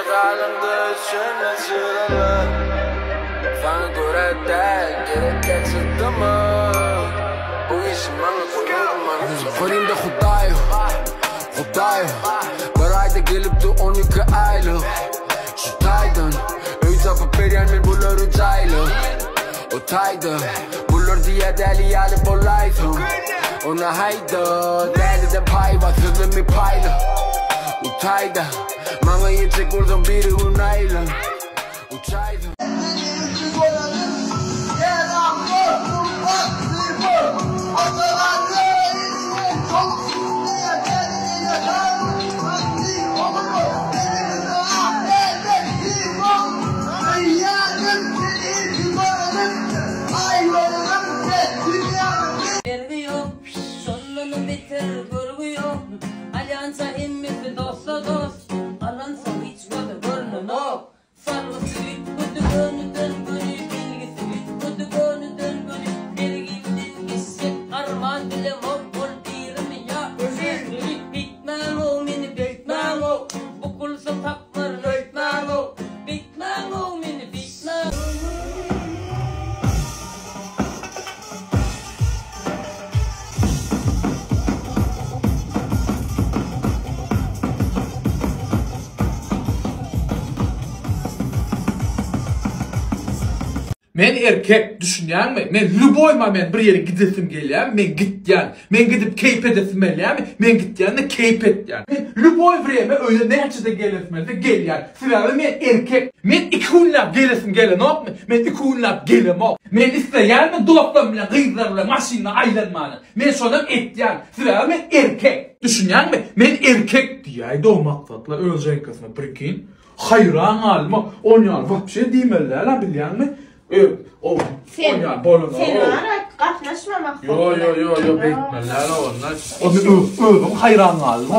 Galaňda öçen çyralar Saňa görä däl, gerek däl çydama Bu işi maňa goýma Görümde Hudaý, Hudaý Bir aýda gelipdi 12 aýlyk Şu taýdan öý tapyp berýän men bulary jaýly O taýda bular diýýär däli ýaly bolaýsam Ona haýda däliden paý bar sözümi paýla Utaýda maňa ýetjek bolsaň biri gün aýlan Uçaýsam. Bergi ýok, şondanam beter görgi ýok. Alýança hemmesi dosta-dost, alansoň hiç göze görnenok. Salgysy üýtgedi gönüden-göni, belgisi üýtgedi gönüden-göni. Belgimden geçjek arman bilemok, ol dirimi ýa öli. Beýtmäň-ow meni, beýtmäň-ow, bukulsa tapmaryn öýtmäň-ow. Beýtmäň-ow meni, beýtmäň. Men erkek, düşünýäňmi? Men lýuboý moment bir ýere gidesim gelýär, men gitýän. Men gidip keýp edesim gelýärmi? Men gitýän-de keýp etýän. Men lýuboý wremä öýe näçede gelesim gelse gelýän. Sebäbi men erkek. Men iki günläp gelesim gelenokmy? Men iki günläp gelemok. Men isleýänmi dostlarym bilen, gyzlar bilen maşynda aýlanmany? Men şonam etýän. Sebäbi men erkek. Düşünýäňmi? Men erkek. Diýäýdi o maksatla öz ženkasyna prikin. Haýran galdym. On ýaly wapşe diýmeli däl-a bilýäňmi? E, o Sen, on ýaly bolanok. sen bar gatnaşma maksat. Ýo ýo ýo ýo beýtmeli däl onda. O men özüm haýran galdym.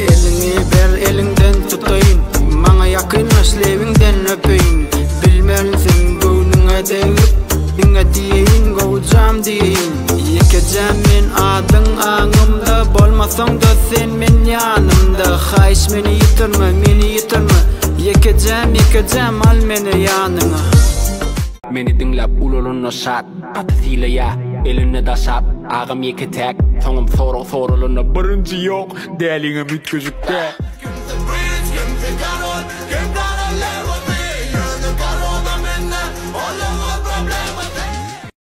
Eliňi ber eliňden tutaýyn Maňa ýakynlaş lebiňden öpeýin Bilmelisiň göwnüňe degip Diňe diýeýin gowjam diýeýin Ýekeje men adyň aňymda Bolmasaňda sen men ýanymda Haýyş meni ýitirme meni ýitirme Ýekejäm ýekejäm al meni ýanyňa. Meni diňläp ulalanyna şat, gaty sylaýa, elinde daşap, agam ýeke täk, soňam sorag soralanda birinji ýok, däliňem üýtgeşik dä.